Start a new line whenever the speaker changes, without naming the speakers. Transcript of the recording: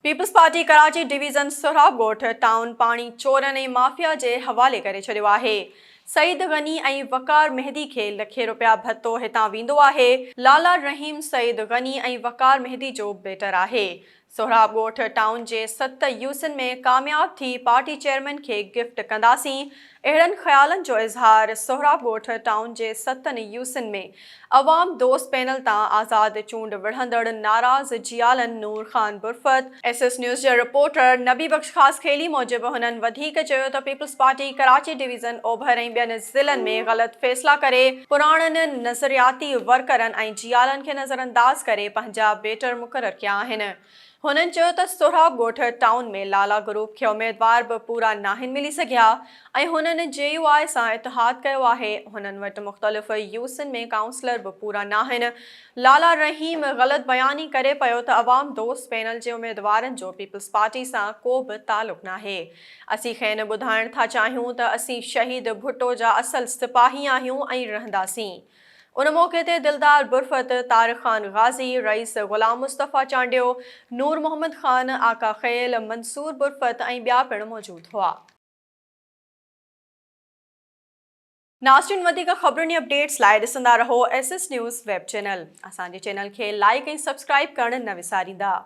Peoples party Karachi division Sohrab Goth town پاڻي چورن ۽ mafia جي حوالي ڪري ڇڏيو آهي. سعيد غني ۽ وقار مهدي کي لکين رپيا ڀتو هتان ويندو آهي. لالا رحيم سعيد غني ۽ وقار مهدي جو بيٽر آهي. سهراب ڳوٺ ٽائون جي ست يوسين ۾ ڪامياب ٿي پارٽي چيئرمين کي گفٽ ڪنداسين. اهڙن خيالن جو اظهار سهراب ڳوٺ ٽائون جي ستن يوسين ۾ عوام دوست پينل تان آزاد چونڊ وڙهندڙ ناراض جيالن Noor Khan Burfat, S S news جي رپورٽر نبي بخش خاصخيلي موجب هنن وڌيڪ چيو ته پيپلز پارٽي ڪراچي ڊويزن اوڀر ۽ ٻين ضلعن ۾ غلط فيصلا ڪري پراڻن نظرياتي ورڪرن ۽ جيالن کي نظرانداز ڪري پنهنجا بيٽر مقرر ڪيا آهن. هنن چيو ته سهراب ڳوٺ ٽائون ۾ لالا گروپ کي اميدوار به پورا ناهن ملي سگهيا ۽ هنن جي يو آء سان اتحاد ڪيو آهي، هنن وٽ مختلف يوسين ۾ ڪائونسلر به پورا ناهن، لالا رحيم غلط بياني ڪري پيو ته عوام دوست پينل جي اميدوارن جو پيپلز پارٽي سان ڪو به تعلق ناهي، اسين کين ٻڌائڻ ٿا چاهيون ته اسين شهيد ڀٽو جا اصل سپاهي آهيون ۽ رهنداسين. ان موقعي تي دلدار برفت، طارق خان غازي، رئيس غلام مصطفيٰ چانڊيو، نور محمد خان، آقا خيل، منصور برفت ۽ ٻيا پڻ موجود هئا. ناظرين وڌيڪ خبرن ۽ اپڊيٽس لاء ڏسندا رهو S S news web channel. اسان جي چينل کي لائيڪ ۽ سبسڪرائيب ڪرڻ نه وساريندا.